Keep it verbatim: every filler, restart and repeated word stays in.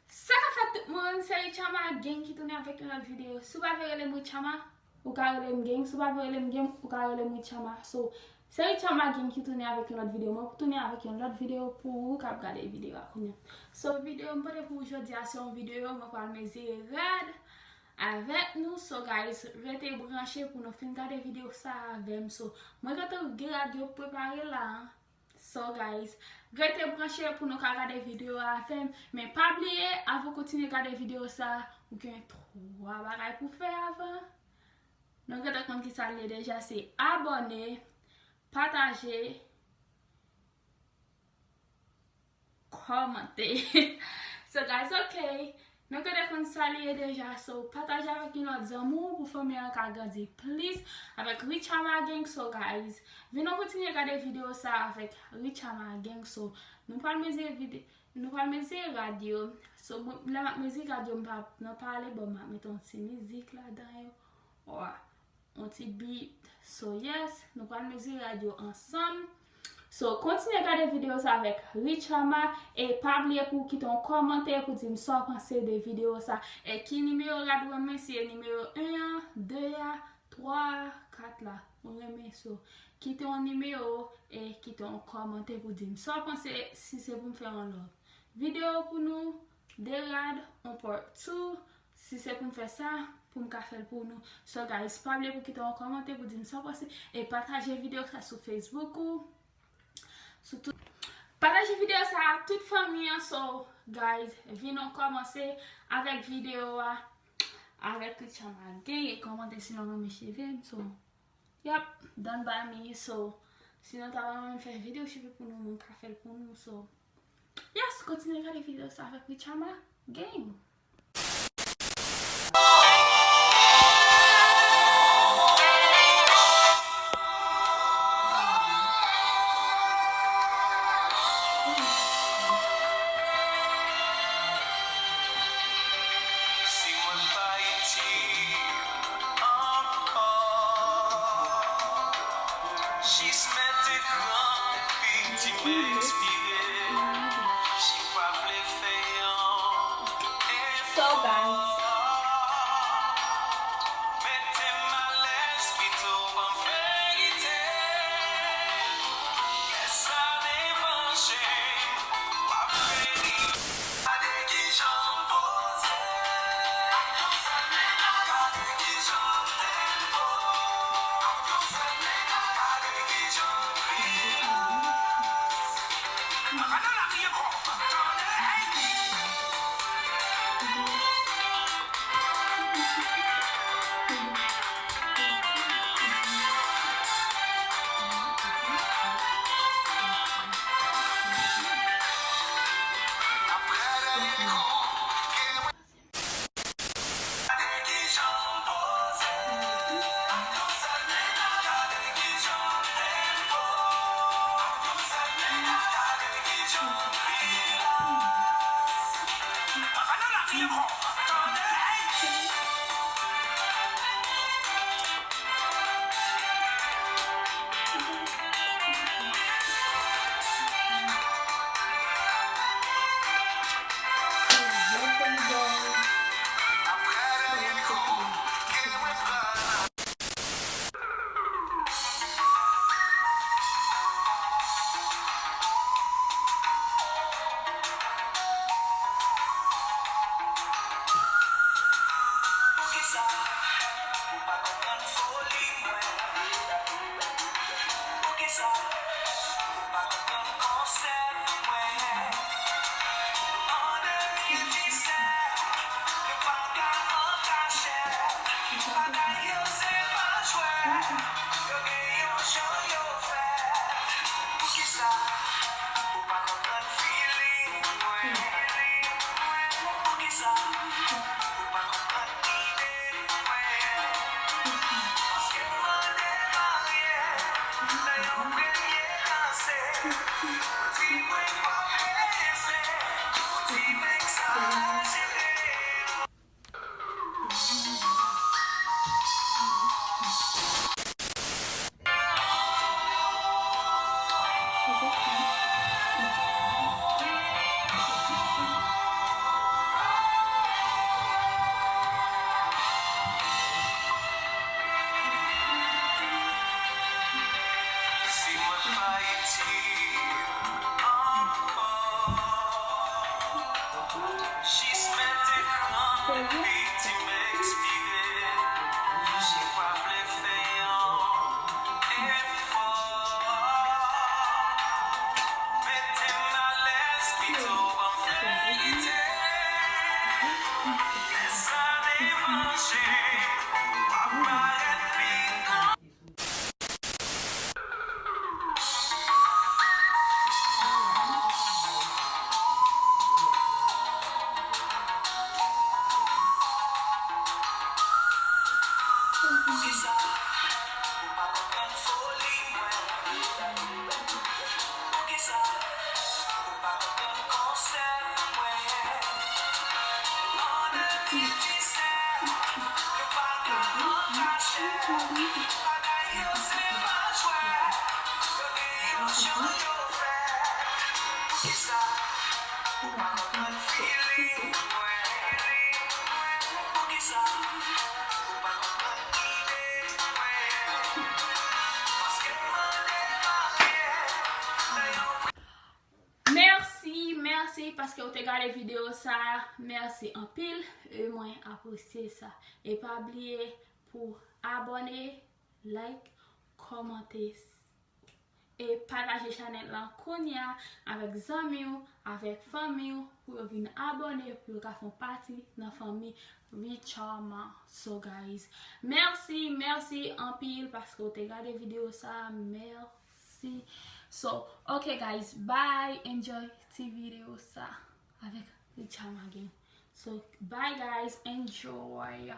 Sa k ap fèt tout moun, se Richama Gang ki tounen avèk yon lòt videyo. Si w pa vle rele m Richama, ou ka rele m Gang. Si w pa vle rele m Gang, ou ka rele m Richama. So, se Richama Gang ki tounen avèk yon lòt videyo. Mwen tounen avèk yon lòt videyo pou ou k ap gade videyo a kounye a. So, videyo m pote pou ou jodi a, se yon videyo mwen pral mezire rad avèk nou. So, guys, rete branche pou nou fin gade videyo sa avè m. So, mwen gentan gen rad yo prepare la, hein. So, guys, rete branche pou nou ka gade videyo a avè m. Men pa bliye, avan w kontinye gade videyo sa, ou gen twa bagay pou fè avan. Nou gentan konn ki sa l ye deja, se abòne, pataje, kòmante. So, guys, ok. Nou gentan konn sa l ye deja. So, pataje avèk yon lòt zanmi w pou fanmi an ka grandi plis avèk Richama Gang. So, guys, vin nou kontinye gade videyo sa avèk Richama Gang. So, nou pral mezire vide-, nou pral mezire rad yo. So, mwen, lè m ap mezire rad yo, m pa nan pale, bon, m ap mete yon ti mizik ladan yo. Wa. Yon ti beat. So, yes, nou pral mezire rad yo ansanm. So, kontinye gade videyo sa avèk Richama. E pa bliye pou w kite yon kòmantè pou di m sa w panse de videyo sa. E ki nimewo rad ou renmen, si e nimewo en an, de a, twa a, kat la. Ou renmen, so, kite yon nimewo e kite yon kòmantè pou di m sa w panse, si se pou m fè yon lòt videyo pou nou, de rad, yon part two. Si se pou m fè sa, pou m ka fè l pou nou. So, guys, pa bliye pou kite yon kòmantè pou di m sa w panse. E pataje videyo sa sou Facebook ou. Sou tout. Pataje videyo sa a tout fanmi an. So, guys, vin nou kòmanse avèk videyo a. Avèk Richama Gang e kòmante si nou renmen cheve m. So, yap, done by me. So, si nou ta renmen fè videyo cheve pou nou, mwen ka fè l pou nou. So, yes, kontinye gade videyo sa avèk Richama Gang. Si mwen pa itil ankò, jis mete gran piti m ekspire. Si w pa vle fè yon efò, mete m alèz pito ban verite. Lè sa devanje m, w ap vini. Gade kijan m poze. Gade kijan m tempo. Gade kijan m rilaks. Gade la vi ankò. Tande, hey. Mèsi, mèsi paske w te gade videyo sa. Mèsi anpil. E mwen apresye sa. E pa bliye pou abòne, like, kòmante e pataje chanèl lan kounye a avèk zanmi w, avèk fanmi w, pou yo vin abòne, pou yo ka fè yon pati nan fanmi Richama. So guys, mèsi, mèsi anpil paske w te gade videyo sa. Mèsi. So, ok guys, bye, enjoy ti videyo sa avèk Richama again. So, bye guys, enjoy.